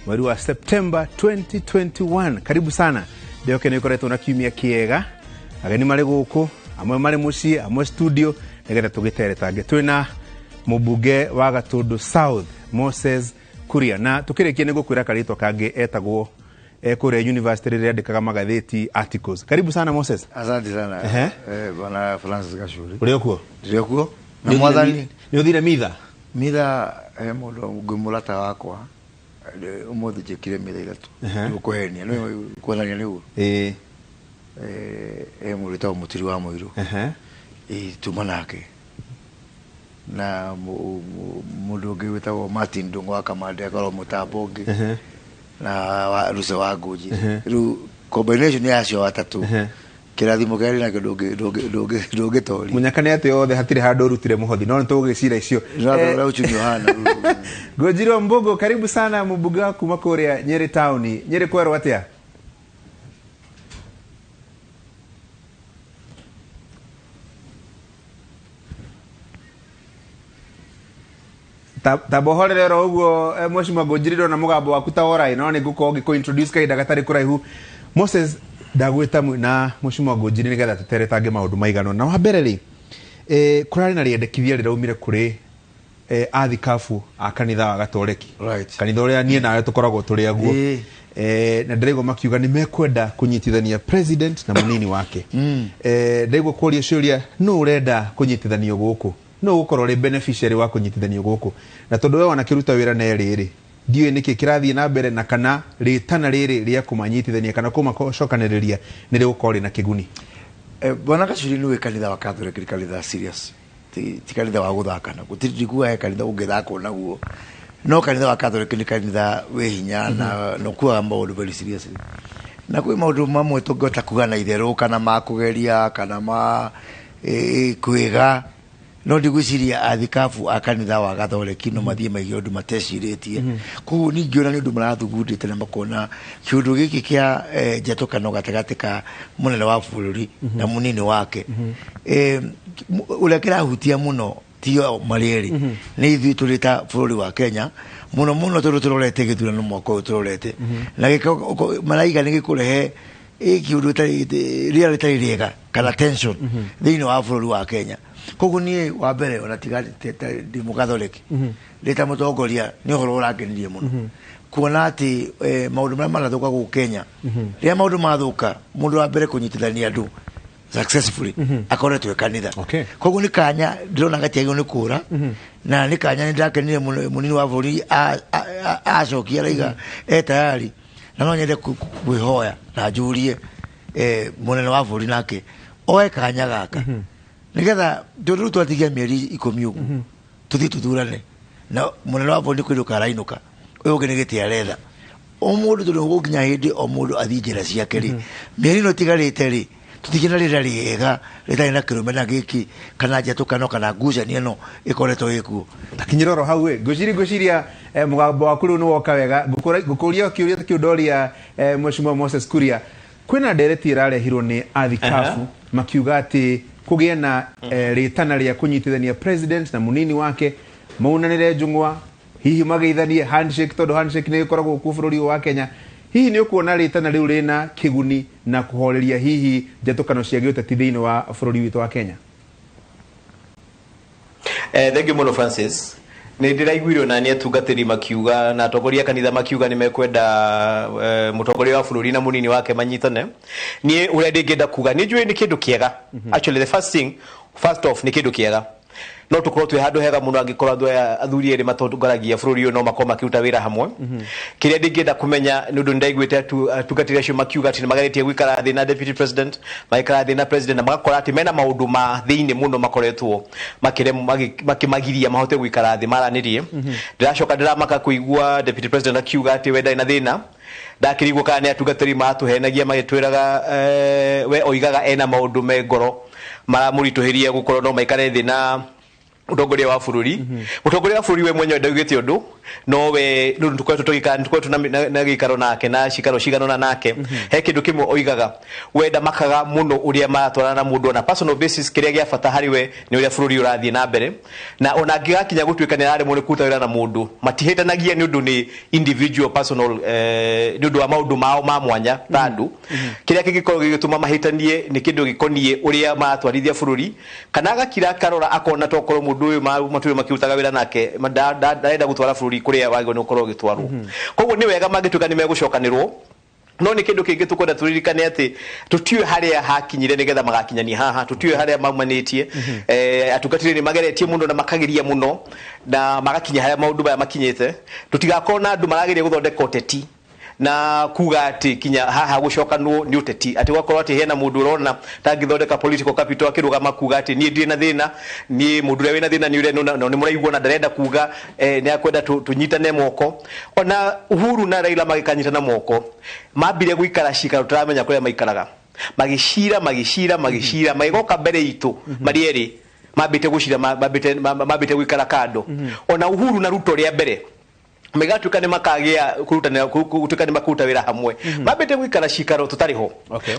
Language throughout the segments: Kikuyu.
Mweri wa September 2021. Karibu sana. Ndĩhoke nĩ ũkoretwo na kiumia kĩega. Ageni marĩ gũkũ, amwe marĩ mũciĩ, amwe studio, nĩgetha tũgĩteretange. Twĩna mũmbunge wa Gatũndũ South, Moses Kuria. Na tũkĩrĩkia nĩ gũkwĩra karĩtwa kangĩ etagwo kũrĩa university rĩrĩa andĩkaga magathĩti articles. Karibu sana Moses. Asante sana. Ehe. Bwana Francis Gachuri. Ũrĩ o kuo? Ndĩrĩ kuo. Na mwathani. Nĩ ũthire mitha? Mitha he mũndũ ngwĩ mũrata wakwa. Ũmũthĩ njĩkire mitha 3. Nĩgũkũhenia, nĩ kuonania nĩguo. Ĩĩ. He mũndũ wĩtagwo Mũturi wa Mũirũ. Ĩĩ, tuma nake. Na mũndũ ũngĩ wĩtagwo Martin Ndung'u wa Kamande akorwo mũtambo ũngĩ. Na wa Ruce wa Ngũnji. Rĩu combination ya acio atatũ. Kĩrathimo kĩrĩa nakĩo ndũngĩtoria. Mũnyaka nĩ atĩ othe hatirĩ handũ ũrutire mũhothi, no nĩtũgũgĩcira icio. Nĩũrathoma ũrĩa uchumi ũhana. Ngũnjirwo Mbũgũ, karibu sana mũmbunge wa kuma kũrĩa Nyĩrĩ taũni. Nyĩrĩ kwerwo atĩa? Ta mbohorere oro ũguo, Mheshimiwa Ngũnjiri, ndona mũgambo waku ta worai, no nĩ ngũkorwo ngĩkũ introduce kahinda gatarĩ kũraihu. Moses, ndagwĩta na Mheshimiwa Ngũnjiri nĩgetha tũteretange maũndũ maigana ũna. Na wa mbere rĩ, kũrarĩ na rĩendekithia rĩraumire kũrĩ athikabu a kanitha wa Gatoreki. Kanitha ũrĩa niĩ nawe tũkoragwo tũrĩ aguo. Na ndĩraigua makiuga nĩ mekwenda kũnyitithania president na mũnini wake. Ndĩraigua kũria ciũria, nũ ũrenda kũnyitithanio gũkũ? Nũ ũgũkorwo ũrĩ beneficiary wa kũnyitithanio gũkũ? Na tondũ we wanakĩruta wĩra na erĩ rĩ, ndiũĩ nĩkĩ kĩrathiĩ na mbere na kana rĩtana rĩrĩ rĩa kũmanyitithania kana kũmacokanĩrĩria nĩ rĩgũkorwo rĩna kĩguni. Bwana Gachuri nĩwe kanitha wa Catholic, nĩ kanitha serious. Ti kanitha wa gũthaka naguo. Ti ndikuga he kanitha ũngĩthakwo naguo. No kanitha wa Catholic nĩ kanitha wĩ hinya na ũkuaga maũndũ very seriously. Na kwĩ maũndũ mamwe tũngĩhota kuga na itherũ kana ma kũgeria kana ma kwĩga. No ndigwĩciria athikabu a kanitha wa Gathoreki no mathiĩ maige ũndũ matecirĩtie. Koguo ningĩona nĩ ũndũ marathugundĩte na makona kĩũndũ gĩkĩ kĩa njatũkano gatagatĩ ka mũnene wa bũrũri na mũnini wake. Ũrĩa kĩrahutia mũno ti o marĩ erĩ. Nĩ ithuĩ tũrĩ ta bũrũri wa Kenya mũno mũno tondũ tũrorete gĩthurano mwaka ũyũ tũrorete. Na maraiga nĩ gĩkũrehe kĩũndũ rĩera rĩtarĩ rĩega kana tension thĩinĩ wa bũrũri wa Kenya. Koguo niĩ wa mbere ona tiga ndĩ mũgatholeki, ndĩ ta mũtongoria nĩ ũhoro ũrangenirie mũno. Kuona atĩ maũndũ marĩa manathũka gũkũ Kenya, rĩrĩa maũndũ mathũka, mũndũ wa mbere kũnyitithania andũ successfully akoretwo e kanitha. Koguo nĩ kanya ndĩrona gatiagĩrĩirwo nĩ kũra, na nĩ kanya nĩ ndakenire mũno mũnini wa bũrũri acokia araiga e tayari, na no nyende kwĩhoya na njũrie mũnene wa bũrũri nake oe kanya gaka nĩgetha tondũ rĩu twatigia mĩeri 10 ũguo tũthiĩ tũthurane na mũnene wa bũrũri nĩ kũinũka arainũka, ũyũ ũngĩ nĩ gĩtĩ aretha. O mũndũ tondũ gũkinya hĩndĩ o mũndũ athiĩ njĩra ciake rĩ, mĩeri ĩno ĩtigarĩte rĩ, tũtigĩe na rĩera rĩega rĩtarĩ na kĩrũme na gĩkĩ kana njatũkano kana ngucanio ĩno ĩkoretwo ĩkuo. Takinyĩra oro hau ĩ, ngwĩciria mũgambo waku rĩu nĩ woka wega. Ngũkũria kĩũria kĩu ndoria Mheshimiwa Moses Kuria. Kwĩna ndereti ĩrarehirwo nĩ athikabu makiuga atĩ kũgĩe na rĩtana rĩa kũnyitithania president na mũnini wake maunanĩre njũng'wa, hihi mageithanie handshake, tondũ handshake nĩ ĩkoragwo kuo bũrũri ũyũ wa Kenya. Hihi nĩ ũkuona rĩtana rĩu rĩna kĩguni na kũhoreria hihi njatũkano cia gĩũteti thĩinĩ wa bũrũri witũ wa Kenya? Thank you mũno Francis. Nĩ ndĩraiguire ona nĩ atungatĩri makiuga na atongoria a kanitha makiuga nĩ mekwenda mũtongoria wa bũrũri na mũnini wake manyitane. Niĩ ũrĩa ndĩngĩenda kuga, nĩ njũĩ nĩ kĩndũ kĩega. Actually the first thing, first off nĩ kĩndũ kĩega. No tũkorwo twĩ handũ hega mũno angĩkorwo andũ aya athuri erĩ matongoragia bũrũri ũyũ no makorwo makĩruta wĩra hamwe. Kĩrĩa ndingĩenda kũmenya nĩ ũndũ nĩndaiguĩte atungatĩri acio makiuga atĩ nĩmageretie gũikara thĩ na deputy president, magĩikara thĩ na president na magakora atĩ mena maũndũ ma thĩinĩ mũno makoretwo makĩmagiria mahote gũikara thĩ maranĩrie. Ndĩracoka ndĩramaka kũigua deputy president akiuga atĩ we ndarĩ na thĩna. Ndakĩrigwo kana nĩ atungatĩri matũhenagia magĩtwĩraga, we oigaga ena maũndũ me ngoro maramũritũhĩria gũkorwo no maikare thĩ na Mutongoria wa bururi, mutongoria wa bururi we mwenyewe ndaugite undu, no we ndu tukoretwo tugikara, tukoretwo na gikaro nake na cikaro cigana nake. He kindu kimwe oigaga, we ndamakaga muno uria maratwarana na mundu na personal basis. Kiria gia bata hari we ni uria bururi urathie na mbere, na ona angigakinya gutuika ni araremwo ni kuruta wira na mundu, matihitanagia ni undu ni individual personal, ni undu wa maundu mao ma mwanya ta andu. Kiria kingikorwo gigituma mahitanie ni kindu gikonie uria maratwarithia bururi, kana agakira akarora akona tokorwo mundu uyu matwire makirutaga wira nake ndarenda gutwara bururi kuria wagĩrĩirwo nĩ gũkorwo ũgĩtwarwo. Koguo nĩ wega mangĩtuĩka nĩ megũcokanĩrwo, no nĩ kĩndũ kĩngĩ tũkwenda tũririkane atĩ tũtiũĩ harĩa hakinyire nĩgetha magakinyania haha, tũtiũĩ harĩa maumanĩtie. Atungatĩri nĩ mageretie mũno na makageria mũno na magakinya harĩa maũndũ maya makinyĩte. Tũtigakorwo na andũ marageria gũthondeka ũteti na kuga atĩ kinya haha gũcokanwo nĩ ũteti, atĩ gwakorwo atĩ hena mũndũ ũrona tangĩthondeka political capital akĩrũgama kuga atĩ niĩ ndirĩ na thĩna, niĩ mũndũ ũrĩa wĩna thĩna nĩ ũrĩa na nĩ mũraigua na ndarenda kuga, nĩ akwenda tũnyitane moko. Ona Uhuru na Raila magĩkanyitana moko, mambire gũikara cikaro tũramenya kũrĩa maikaraga, magĩcira magĩcira magĩcira, magĩgoka mbere itũ marĩ erĩ mambĩte gũcira, mambĩte gũikara kando. Ona Uhuru na Ruto rĩa mbere megatuĩka nĩ makagĩa kũrutanĩra, gũtuĩka nĩ makũruta wĩra hamwe, mambĩte gũikara cikaro tũtarĩ ho.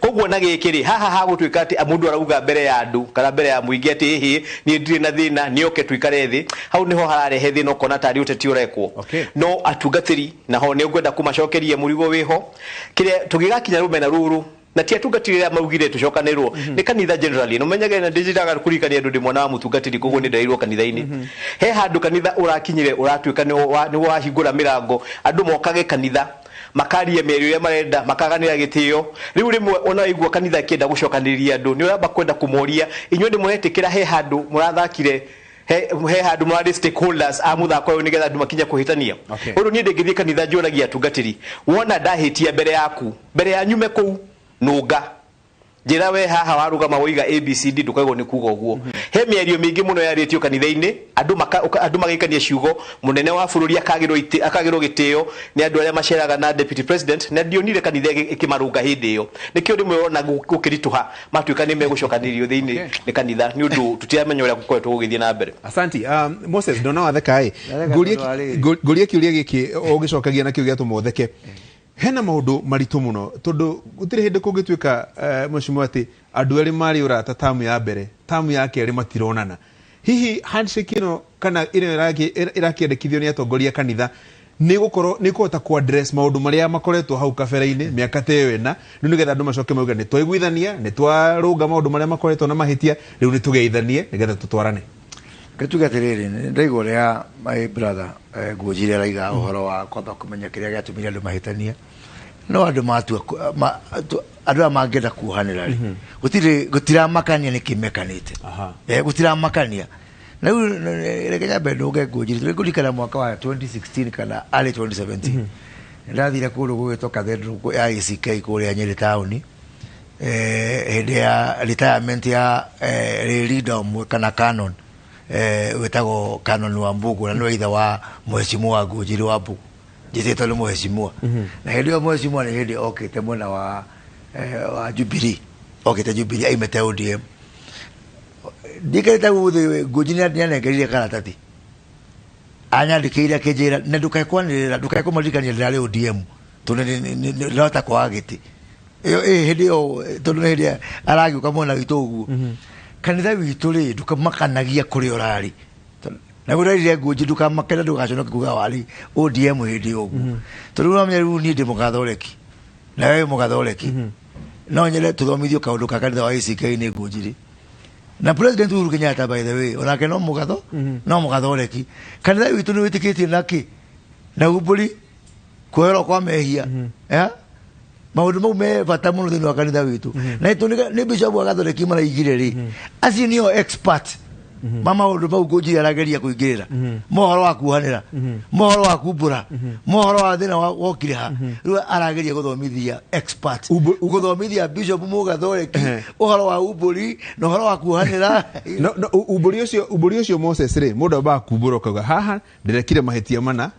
Koguo na gĩkĩ rĩ, haha hagũtuĩka atĩ mũndũ arauga mbere ya andũ kana mbere ya mũingĩ atĩ ĩhĩ niĩ ndirĩ na thĩna, nĩ oke tũikare thĩ, hau nĩho hararehe thĩna, ũkona tarĩ ũteti ũrekwo. No atungatĩri naho nĩ ngwenda kũmacokeria mũrigo wĩho, kĩrĩa tũgĩgakinya rũmena rũrũ na ti atungatĩri arĩa maugire tũcokanĩrwo, nĩ kanitha generally. No menyage na ndĩnjĩtaga kũririkania andũ ndĩ mwana wa mũtungatĩri, koguo nĩ nderirwo kanitha-inĩ he handũ kanitha ũrakinyire ũratuĩka nĩ wahingũra mĩrango andũ mokage kanitha makaria mĩario ĩrĩa marenda, makaganĩra gĩtĩo. Rĩu rĩmwe ona waigua kanitha ĩkĩenda gũcokanĩrĩria andũ, nĩ ũramba kwenda kũmoria, inyuĩ nĩ mũretĩkĩra he handũ mũrathakire, he handũ mũrarĩ stakeholders a mũthako ũyũ nĩgetha andũ makinye kũhĩtania? Ũndũ niĩ ndĩngĩthiĩ kanitha njũragia atungatĩri, wona ndahĩtia mbere yaku, mbere ya nyume kũu, nũnga njĩra we haha warũgama woiga ABCD, ndũkaigwo nĩ kuga ũguo. He mĩario mĩingĩ mũno yarĩtio kanitha-inĩ, andũ magĩikania ciugo, mũnene wa bũrũri akagĩrwo gĩtĩo nĩ andũ arĩa maceraga na deputy president, na ndionire kanitha ĩkĩmarũnga hĩndĩ ĩyo. Nĩkĩo rĩmwe ũrona gũkĩritũha matuĩka nĩ megũcokanĩrĩrio thĩinĩ nĩ kanitha, nĩ ũndũ tũtiramenya ũrĩa gũkoretwo gũgĩthiĩ na mbere. Asanti. Moses, ndona watheka ĩ. Ndatheka Ngũrie tondũ wa rĩrĩ. Ngũrie kĩũria gĩkĩ ũgĩcokagia nakĩo gĩatũma ũtheke. Hena maũndũ maritũ mũno tondũ gũtirĩ hĩndĩ kũngĩtuĩka, mheshimiwa, atĩ andũ erĩ marĩ ũrata tamu ya mbere, tamu ya kerĩ matironana. Hihi handshake ĩno kana ĩno ĩrakĩendekithio nĩ atongoria kanitha nĩ gũkorwo nĩ kũhota ku address maũndũ marĩa makoretwo hau kabere-inĩ mĩaka ta ĩyo ĩna, rĩu nĩgetha andũ macoke mauge nĩ twaiguithania, nĩ twarũnga maũndũ marĩa makoretwo na mahĩtia, rĩu nĩ tũgeithanie nĩgetha tũtwarane? Gĩtuge atĩrĩrĩ, nĩ ndaigua ũrĩa my brother, Ngũnjiri araiga ũhoro wa kwamba kũmenya kĩrĩa gĩatũmire andũ mahĩtanie. No andũ matua andũ aya mangĩenda kuohanĩra rĩ, gũtiramakania nĩkĩ mekanĩte. Gũtiramakania. Na rĩu reke nyambe ndũnge Ngũnjiri, tũrĩ kũririkana mwaka wa 2016 kana early 2017, nĩndathire kũndũ gũgĩtwo cathedral ya ACK kũrĩa Nyĩrĩ taũni, hĩndĩ ya retirement ya leader ũmwe kana canon, wĩtagwo Canon wa Mbugu, na nĩwe ithe wa mheshimiwa Ngũnjiri wa Mbugu, njĩtĩtwo nĩ mheshimiwa. Na hĩndĩ ĩyo mheshimiwa nĩ hĩndĩ okĩte mwena wa Jubilee, okĩte Jubilee aimĩte ODM. Ndikarĩte gũthĩ, Ngũnjiri nĩanengerire karatathi, anyandĩkĩire akĩnjĩra na ndũkae kwanĩrĩra, ndũkae kũmaririkania ndĩrarĩ ODM tondũ ndĩrahota kwaga gĩtĩ ĩyo ĩ hĩndĩ ĩyo, tondũ nĩ hĩndĩ aragĩũka mwena witũ ũguo. Kanitha witũ rĩ, ndũkamakanagia kũrĩa ũrarĩ, na gũrarire Ngũnji, ndũkamakane, ndũgaconoke kuga warĩ ODM hĩndĩ ĩyo ũguo, tondũ ũramenya rĩu niĩ ndĩ mũgathoreki na wewe mũgathoreki, no nyende tũthomithio kaũndũ ka kanitha wa ACK nĩ Ngũnjiri na President Uhuru Kenyatta. By the way, onake no mũgatho, no mũgathoreki. Kanitha witũ nĩ wĩtĩkĩtie naki na umbũri kuoherwo kwa mehia, maũndũ mau me bata mũno thĩinĩ wa kanitha witũ, na tondũ nĩ bishop wa gathoreki maraigire rĩ, acio nĩo expert ma maũndũ mau Ngũnjiri arageria kũingĩrĩra, mohoro wa kuohanĩra, mohoro wa kumbũra, mohoro wa thĩna wokire ha. Rĩu arageria gũthomithia expert, gũthomithia bishop mũgathoreki ũhoro wa umbũri na ũhoro wa kuohanĩra. No, umbũri ũcio Moses rĩ, mũndũ ambaga kumbũra ũkauga haha ndĩrekire mahĩtia mana.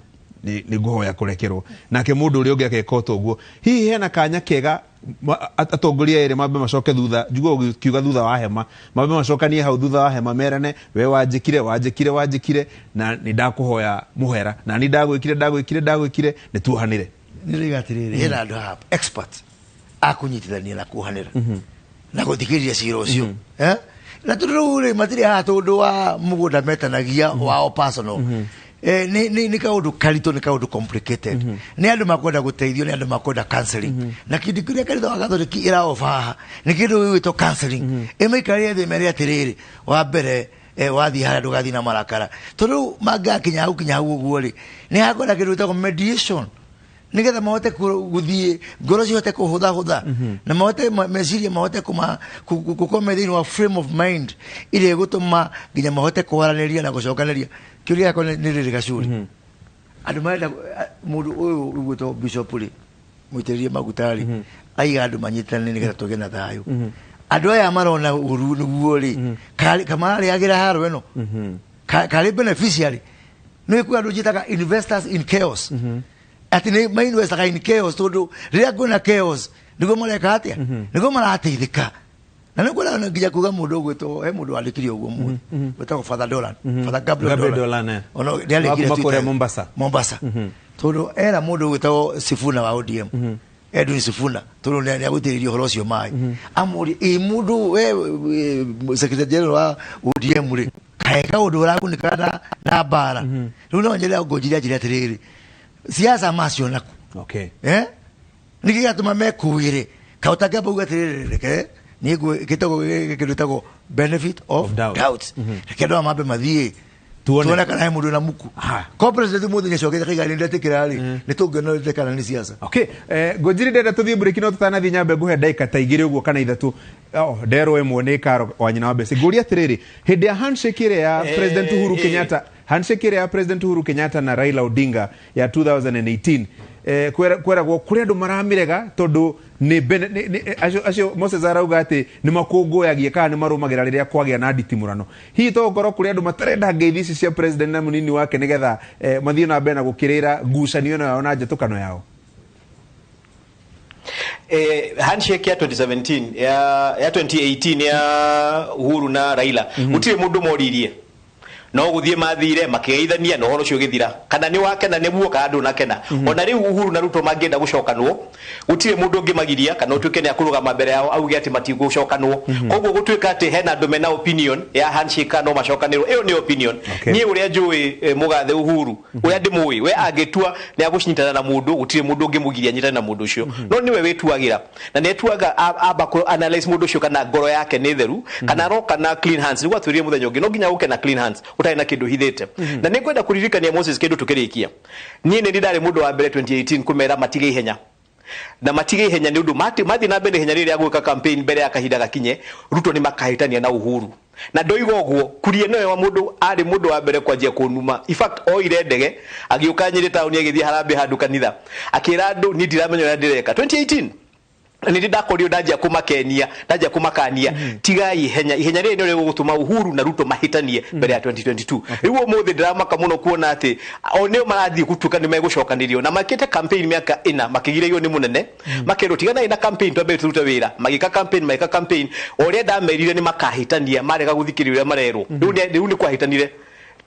Nĩ ngũhoya kũrekerwo. Nake mũndũ ũrĩa ũngĩ ageka o toguo. Hihi hena kanya kega atongoria erĩ mambe macoke thutha, njigua ũkiuga thutha wa hema, mambe macokanie hau thutha wa hema merane, we wanjĩkire, wanjĩkire, wanjĩkire, na nĩ ndakũhoya mũhera, na nĩ ndagwĩkire, ndagwĩkire, ndagwĩkire, nĩ tuohanĩre. Nĩ atĩrĩrĩ, hena andũ haha expert a kũnyitithania na kuohanĩra na gũthikĩrĩria cira ũcio. Eh? Na tondũ rĩu rĩ matirĩ haha tondũ wa mũgũnda metanagia wao personal. Nĩ kaũndũ karitũ, nĩ kaũndũ complicated, nĩ andũ makwenda gũteithio, nĩ andũ makwenda counseling, na kĩndũ kĩrĩa kanitha wa Katholiki ĩraoba haha nĩ kĩndũ gĩgwĩtwo counseling. Ĩmaikarĩre thĩ mere atĩrĩrĩ, wa mbere, wathiĩ harĩa ndũgathiĩ na marakara, tondũ rĩu mangĩgakinya hau kinya hau ũguo rĩ, nĩ hakwenda kĩndũ gĩtagwo mediation nigetha mahote gũthiĩ ngoro cihote kũhũthahũtha na mahote meciria mahote gũkorwo me thĩinĩ wa frame of mind ĩrĩa ĩgũtũma nginya mahote kwaranĩria na gũcokanĩria. Kĩũria gĩakwa nĩ rĩrĩ, Gacuri, andũ marenda mũndũ ũyũ ũgwĩtwo bishop rĩ, mũitĩrĩrie maguta rĩ, aiga andũ manyitane nĩgetha tũgĩe na thayũ. Andũ aya marona ũru nĩguo rĩ, kamararĩagĩra haro ĩno, karĩ beneficiary nĩ kwĩ andũ njĩtaga investors in chaos, atĩ nĩ mainvestaga in chaos, tondũ rĩrĩa kwĩna chaos nĩguo mareka atĩa, nĩguo marateithĩka. Na nĩ kwenda nginya kuga mũndũ ũgwĩtwo, he mũndũ wandĩkire ũguo mũthĩ wĩtagwo Father Dolan, Father Gabriel Gabriel Dolan. Dolan, eh. Ona nĩandĩkire Wa kuma Twitter. kũrĩa Mombasa. Mombasa, tondũ era mũndũ ũgwĩtagwo Sifuna wa ODM, Edwin Sifuna, tondũ nĩ agũitĩrĩria ũhoro ũcio maĩ, amũrie ĩ mũndũ we secretary general wa ODM rĩ, kaĩ kaũndũ ũragunĩka na mbara rĩu? No njĩra ngũnjire anjĩre atĩrĩrĩ, siasa macio naku. Eh, nĩkĩ gĩatũma mekũĩre kaũtangĩamba uga atĩrĩrĩ, reke niĩ gĩtagwo kĩndũ gĩtagwo benefit of Of doubt. doubt, reke andũ aya mambe mathiĩ Tuone. tuone kana he mũndũ na muku. Ko president mũthĩ nĩacokete kaiga nĩ ndetĩkĩra rĩ, nĩ tũngĩona kana nĩ siasa. Okay, ngũnjiri ndenda tũthiĩ break, no tũtanathiĩ nyambe ngũhe ndagĩka ta igĩrĩ ũguo kana ithatũ. Oh, nderwo ĩmwe nĩ karo wa nyina wa mbeci. Ngũria atĩrĩrĩ, hĩndĩ ya handshake ĩrĩa ya President Uhuru Kenyatta, handshake ĩrĩa ya President Uhuru Kenyatta na Raila Odinga ya 2018, kweragwo kũrĩ andũ maramĩrega tondũ nĩ acio Moses arauga atĩ nĩ makũngũyagia kana nĩ marũmagĩra rĩrĩa kwagĩa na nditimũrano. Hihi to gũkorwo kũrĩ andũ matarenda ngeithi ici cia president na mũnini wake nĩgetha mathiĩ na mbere na gũkĩrĩra ngucanio ĩno yao na njatũkano yao? Handshake ya 2017, ya 2018 ya Uhuru na Raila, gũtirĩ mũndũ moririe, no gũthiĩ mathire makĩgeithania na ũhoro ũcio ũgĩthira, kana nĩ wakena nĩguo kana ndũnakena. Ona rĩu Uhuru na Ruto mangĩenda gũcokanwo, gũtirĩ mũndũ ũngĩmagiria kana ũtuĩke nĩ akũrũgama mbere yao auge atĩ matigũcokanwo. Koguo gũtuĩka atĩ hena andũ mena opinion ya handshake kana no macokanĩrwo, ĩyo nĩ opinion. Niĩ ũrĩa njũĩ, mũgathe Uhuru ũrĩa ndĩmũĩ, we angĩtua nĩ agũcinyitana na mũndũ, gũtirĩ mũndũ ũngĩmũgiria anyitane na mũndũ ũcio, no nĩwe wĩtuagĩra na nĩ etuaga amba kũ analyze mũndũ ũcio kana ngoro yake nĩ theru, kana aroka na clean hands. Nĩguo atwĩrire mũthenya ũngĩ no nginya ũke na clean hands, ũtarĩ na kĩndũ hithĩte. Na nĩ ngwenda kũririkania Moses kĩndũ tũkĩrĩkia. Niĩ nĩ ndarĩ mũndũ wa mbere 2018 kũmera matige ihenya, na matige ihenya nĩ ũndũ mathiĩ na mbere ihenya rĩrĩa gwĩka campaign mbere ya kahinda gakinye, Ruto nĩ makahĩtania na Uhuru. Na ndoiga ũguo, kuria ĩno wa mũndũ arĩ mũndũ wa mbere kwanjia kũnuma. In fact, oire ndege agĩũka Nyĩrĩ taũni, agĩthiĩ harambee handũ kanitha, akĩra andũ niĩ ndiramenya ũrĩa ndĩreka. 2018 nĩ ndakorio ndanjia kũmakenia, ndanjia kũmakania, tigai ihenya, ihenya rĩrĩ nĩrĩo rĩgũtũma Uhuru na Ruto mahĩtanie mbere ya 2022. Rĩu ũmũthĩ ndĩramaka mũno kuona atĩ o nĩo marathiĩ gũtuĩka nĩ megũcokanĩrio na makĩte campaign mĩaka ĩna, makĩgirĩrĩrio nĩ mũnene, makerwo tiganai na campaign, twambe tũrute wĩra. Magĩka campaign, magĩka campaign, o ũrĩa ndamerire nĩ makahĩtania marega gũthikĩrĩria ũrĩa marerwo. Rĩu nĩ kwahĩtanire.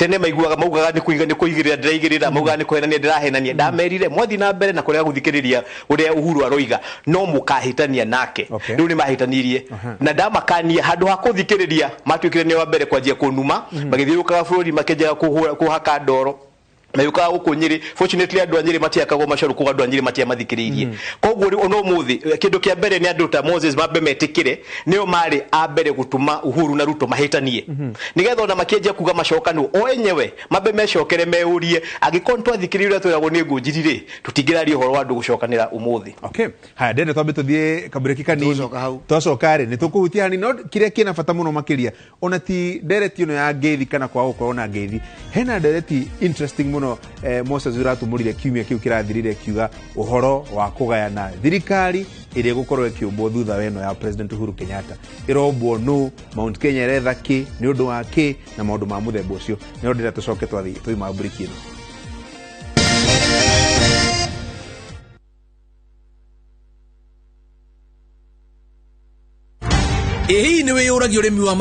Tene maiguaga maugaga nĩ kũiga nĩ kũigĩrĩra ndĩraigĩrĩra, maugaga nĩ kũhenania ndĩrahenania. Ndamerire mwathiĩ na mbere na kũrega gũthikĩrĩria ũrĩa Uhuru aroiga, no mũkahĩtania nake. Rĩu nĩ mahĩtanirie na ndamakania handũ ha kũthikĩrĩria, matuĩkire nĩ wa mbere kwanjia kũnuma, magĩthiũrũrũkaga bũrũri makĩenjaga kũhaka ndoro mayũkaga gũkũ Nyĩrĩ. Fortunately, andũ a Nyĩrĩ matiakagwo macoru, koguo andũ a Nyĩrĩ matiamathikĩrĩirie. Koguo rĩu ona ũmũthĩ, kĩndũ kĩa mbere nĩ andũ ta Moses mambe metĩkĩre nĩo marĩ a mbere gũtũma Uhuru na Ruto mahĩtanie, nĩgetha ona makĩanjia kuga macokanwo, o enyewe mambe mecokere meurie, angĩkorwo nĩ twathikĩrĩirie ũrĩa twĩragwo nĩ ngũnjiri rĩ, tũtingĩraria ũhoro wa andũ gũcokanĩra ũmũthĩ. Okay, haya, ndende twambe tũthiĩ kabureki kanini. Tũgũcoka hau. Twacoka rĩ, nĩ tũkũhutia hanini, no kĩrĩa kĩna bata mũno makĩria ona ti ndereti ĩno ya ngeithi kana kwaga gũkorwo na ngeithi, hena ndereti interesting mũno, Moses ũratumũrire kiumia kĩu kĩrathirire, kiuga ũhoro wa kũgayana thirikari ĩrĩa ĩgũkorwo ĩkĩũmbwo thutha wa ĩno ya President Uhuru Kenyatta. Ĩrombwo nũ? Mount Kenya ĩretha kĩ? Nĩ ũndũ wa kĩ? Na maũndũ ma mũthemba ũcio nĩo ndĩrenda tũcoke twathiĩ twauma mburiki ĩno. Ĩ hihi nĩ wĩyũragia ũrĩmi wa